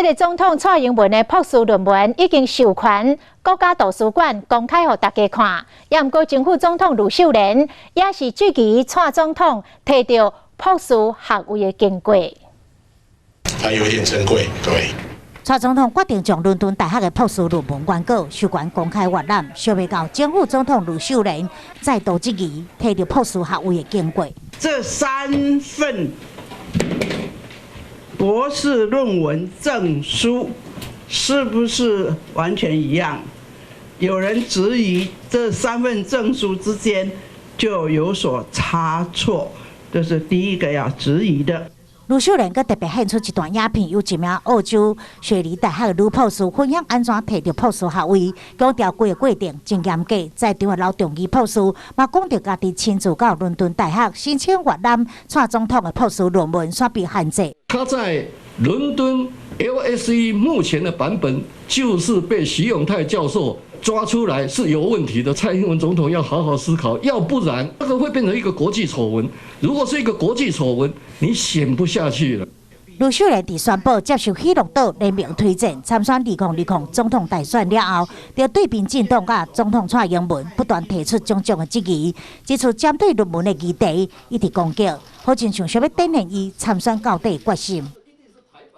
這个總統蔡英文的博士論文已經授權國家圖書館公開予大家看。也毋過，前副總統呂秀蓮也是質疑蔡總統提著博士學位的經過。它有點珍貴，對。蔡總統決定將倫敦大學的博士論文原稿授權公開閱覽，想袂到前副總統呂秀蓮再度質疑提著博士學位的經過。這三份博士論文證書是不是完全一樣？有人質疑這三份證書之間就有所差錯，這是第一個要質疑的。呂秀蓮閣特別獻出一段影片，有一名澳洲雪梨大學的女博士分享按怎提著博士學位，強調規個過程真嚴格。在場的劉仲儀博士嘛講著家己親自到倫敦大學申請閱覽蔡總統的博士論文，煞被限制。他在倫敦 LSE 目前的版本就是被徐永泰教授抓出來是有問題的。蔡英文總統要好好思考，要不然這個會變成一個國際醜聞。如果是一個國際醜聞，你選不下去了。呂秀蓮佇宣布接受喜樂黨聯名推薦參選2020總統大選了後，就對民進黨佮總統蔡英文不斷提出種種的質疑，這次針對論文的議題一直攻擊，好親像想欲展現伊參選到底的決心。